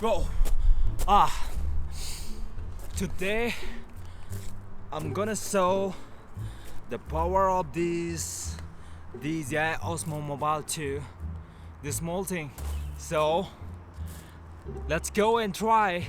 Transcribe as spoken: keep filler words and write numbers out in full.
Go. Ah, today I'm gonna show the power of this DJI Osmo Mobile two, this small thing. So let's go and try.